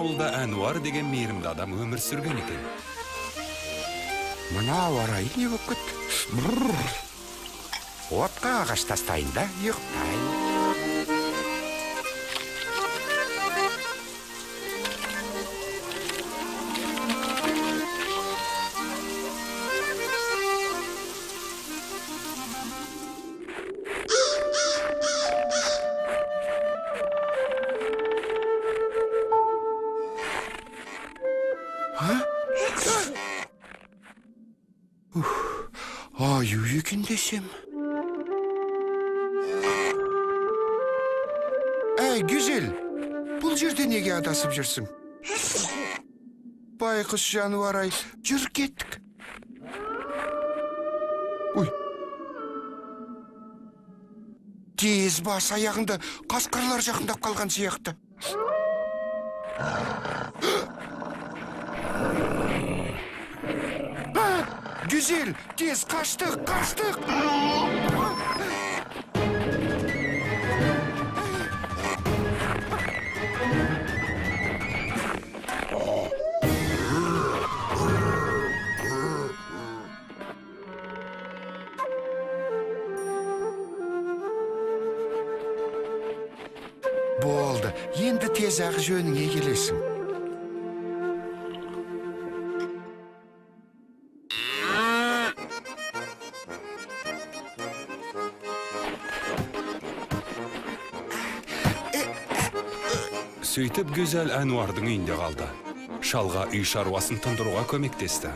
Ауылда Әнуар деген мейірімді адам өмір сүрген екен. Мына ауа райы не болып кетті? Бррр. Отқа ағаш тастайын да ұйықтайын. Аю екен десем. Әй, Гүзел, бұл жерде неге адасып жүрсің? Байқұс жануар ай, жүр кеттік. Ой. Тез бас, аяғында қасқырлар жақындап қалған сияқты. Гүзел, тез қаштық, қаштық. Болды, енді тез ақ жөніңе келесің. Сөйтіп Гүзел Әнуардың үйінде қалды. Шалға үй шаруасын тындыруға көмектесті.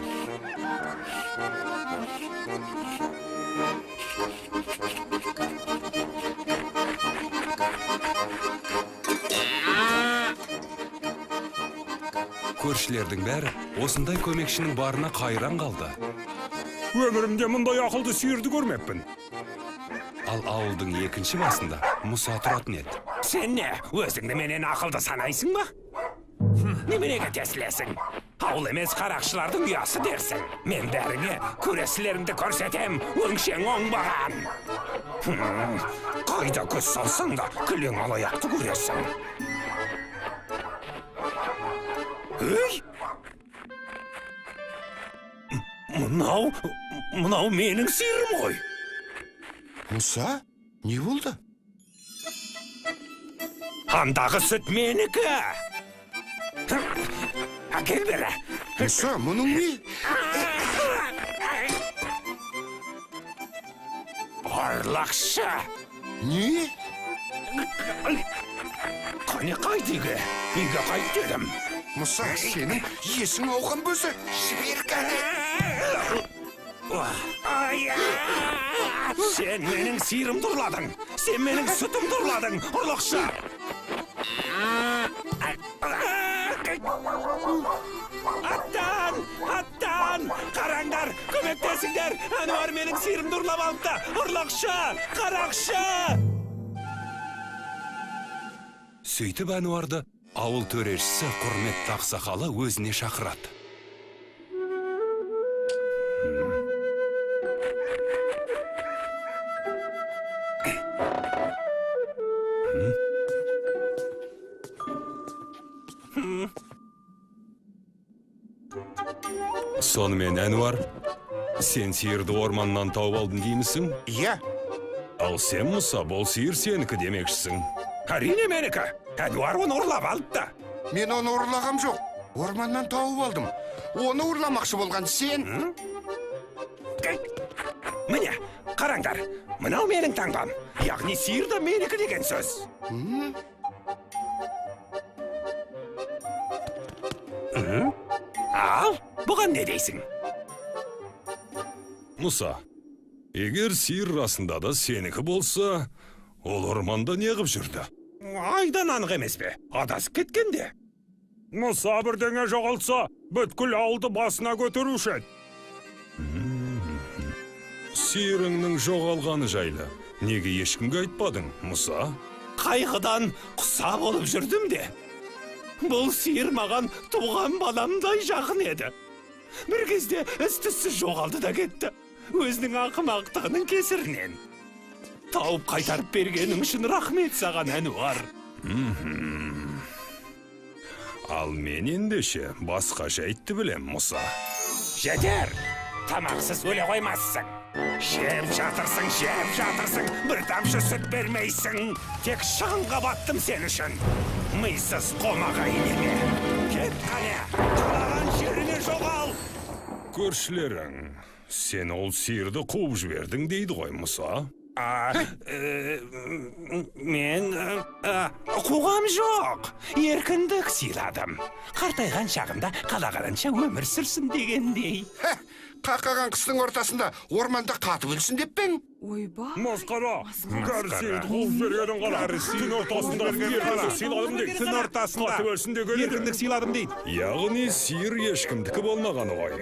Көршілердің бәрі осындай көмекшінің барына қайран қалды. Өмірімде мұндай ақылды сиырды көрмеппін. Ал ауылдың екінші басында Мұса тұратын еді. Сен не, өзіңді менен ақылды санайсың ба? Неменеге тесілесің? Ауыл емес қарақшылардың ұясы дерсің. Мен бәріңе көресілеріңді көрсетем, өңшең оңбаған. Қайда көз салсаң да кілең алаяқты көресің. Ей! Мынау менің сиырым ғой. Мұса, не болды? Андағы сүт менікі. Әкел бері. Мұса, мұның не? Ұрлықшы. Не? Қане қайт үйге? Үйге қайт дедім. Мұса, сенің есің ауған бөзі. Жібер кәне. Сен менің сиырымды ұрладың. Сен менің сүтімді ұрладың, ұрлықшы. Аттан, аттан, қараңдар, көмектесіңдер. Әнуар менің сиырымды ұрлап алыпты. Ұрлықшы, қарақшы. Сөйтіп Әнуарды ауыл төрешісі құрметті ақсақалы өзіне шақырады. Сонымен, Әнуар, сен сиырды орманнан тауып алдым деймісің? Иә. Ал сен, Мұса, бұл сиыр сенікі демекшісің. Әрине менікі. Әнуар оны ұрлап алыпты. Мен оны ұрлағам жоқ. Орманнан тауып алдым. Оны ұрламақшы болған сен. Міне, қараңдар. Мынау менің таңбам. Яғни сиыр да менікі деген сөз. Ал, бұған не дейсің? Мұса, егер сиыр расында да сенікі болса, ол орманда неғып жүрді? Айдан анық емес пе? Адасып кеткенде. Мұса бірдеңе жоғалтса, бүткіл ауылды басына көтеруші еді. Сиырыңның жоғалғаны жайлы неге ешкімге айтпадың, Мұса? Қайғыдан құса болып жүрдім де. Бұл сиыр маған туған баламдай жақын еді. Бір кезде із-түзсіз жоғалды да кетті. Өзінің ақымақтығының кесірінен. Тауып қайтарып бергенің үшін рахмет саған, Әнуар. Ал мен ендеше басқа жайтты білем, Мұса. Жетер! Тамақсыз өле қоймассың. Жеп жатырсың, жеп жатырсың, бір тамшы сүт бермейсің. Тек шығынға баттым сен үшін. Мисыз қомағай неме. Кет қане, қалаған жеріңе жоғал. Көршілерің, сен ол сиырды қуып жібердің дейді ғой, Мұса. Мен қуғам жоқ. Еркіндік сыйладым. Қартайған шағында қалағанынша өмір сүрсін дегендей. Қақаған қыстың ортасында орманда қатып өлсін деп пе ең? Ойбай. Масқара! Кәрі сиырды қуып жібергенін қара. Түн ортасында еркіндік сыйладым дейді. Түн ортасында қатып өлсін деген еді. Еркіндік сыйладым дейді. Яғни сиыр ешкімдікі болмағаны ғой.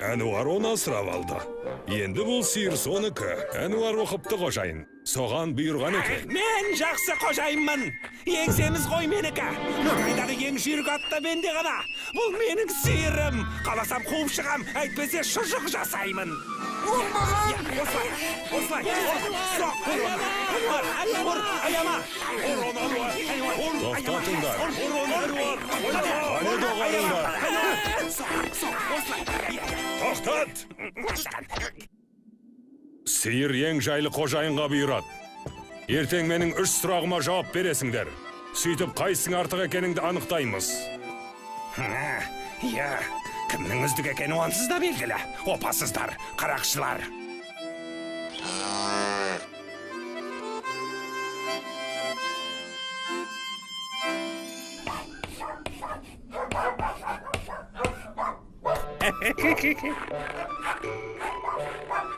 Әнуар оны асырап алды. Енді бұл сиыр соныкі. Әнуар оқыпты қожайын. Соған бұйырған екен. Мен жақсы қожайынмын. Еңсеміз ғой менікі. Маңайдағы ең жүйрік ат та менде ғана. Бұл менің сиырым. Қаласам қуып шығам, әйтпесе шұжық жасаймын. Оңбаған! Осылай, осылай. Соқ, ұр, ұр, аяма. Ұр оны, Әнуар. Тоқтатыңдар. Ұр оны, Әнуар. Қане доғарыңдар. Соқ, соқ, осылай. Тоқтат! Сиыр ең жайлы қожайынға бұйырады. Ертең менің 3 сұрағыма жауап бересіңдер. Сөйтіп қайсың артық екеніңді анықтаймыз. Иә, кімнің үздік екені онсыз да белгілі. Опасыздар, қарақшылар.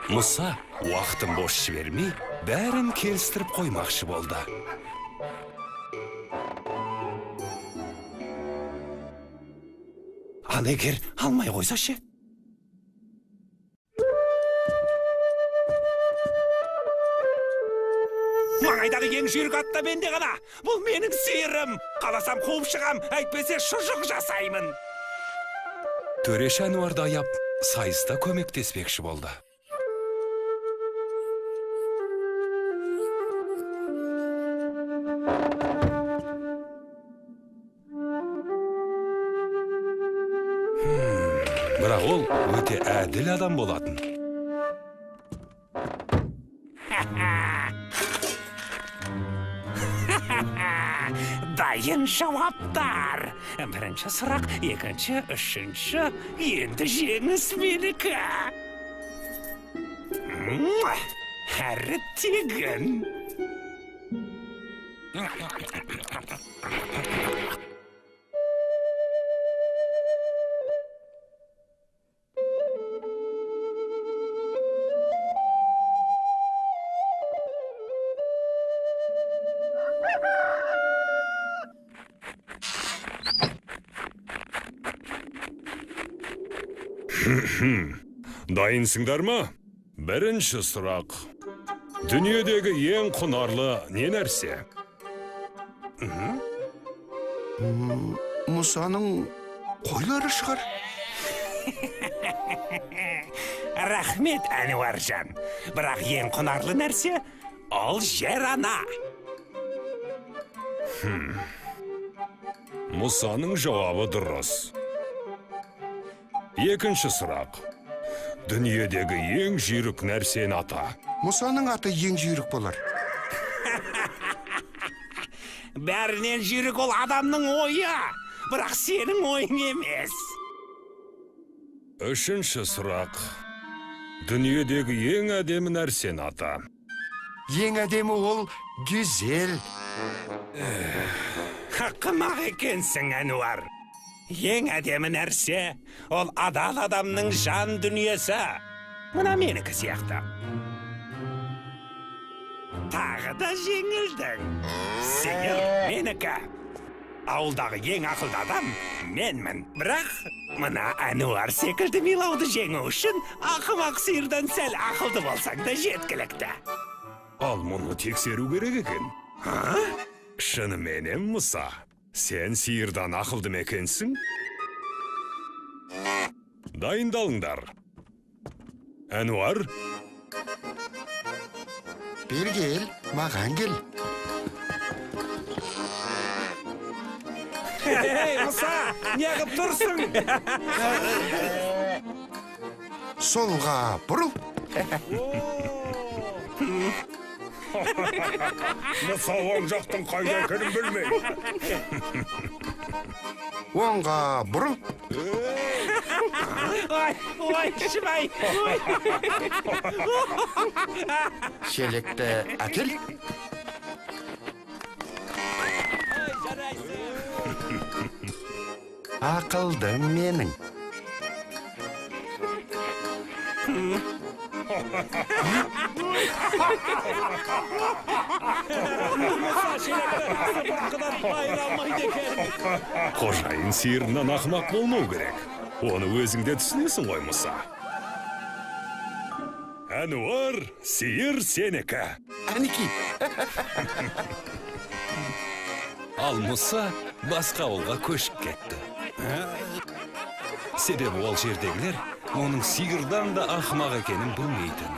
Мұса уақытын бос жібермей, бәрін келістіріп қоймақшы болды. Ал егер алмай қойса ше? Маңайдағы ең жүйрік ат та менде ғана. Бұл менің сиырым. Қаласам қуып шығам, әйтпесе шұжық жасаймын. Төреш Әнуарды аяп, сайыста көмектеспекші болды. Бірақ ол өте әділ адам болатын. Дайын жауаптар. Бірінші сұрақ, екінші, үшінші. Енді жеңіс менікі. Әрі тегін. Дайынсыңдар ма? Бірінші сұрақ. Дүниедегі ең құнарлы не нәрсе? Мұсаның қойлары шығар. Рахмет, Әнуаржан. Бірақ ең құнарлы нәрсе ол жер ана. Мұсаның жауабы дұрыс. Екінші сұрақ. Дүниедегі ең жүйрік нәрсені ата. Мұсаның аты ең жүйрік болар. Бәрінен жүйрік ол адамның ойы. Бірақ сенің ойың емес. Үшінші сұрақ. Дүниедегі ең әдемі нәрсені ата. Ең әдемі ол гүзел. Ақымақ екенсің, Әнуар. Ең әдемі нәрсе ол адал адамның жан дүниесі. Мына менікі сияқты. Тағы да жеңілдің. Сиыр менікі. Ауылдағы ең ақылды адам менмін. Бірақ мына Әнуар секілді милауды жеңу үшін ақымақ сиырдан сәл ақылды болсаң да жеткілікті. Ал мұны тексеру керек екен. Шыныменен, Мұса, сен сиырдан ақылды ма екенсің? Дайындалыңдар. Әнуар? Бері кел, маған кел. Ей, Мұса, неғып тұрсың? Солға бұрыл. Мұса оң жақтың қайда екенін білмейді. Оңға бұрыл. Ой, ой, ішім ай. Ой. Шелекті әкел. Ақылдым менің. Мұса шелекті сыпыртқыдан айыра алмайды екен. Қожайын сиырынан ақымақ болмау керек. Оны өзің де түсінесің ғой, Мұса. Әнуар, сиыр сенікі. Әнеки. Ал Мұса басқа ауылға көшіп кетті. Себебі ол жердегілер оның сиырдан да ақымақ екенін білмейтін.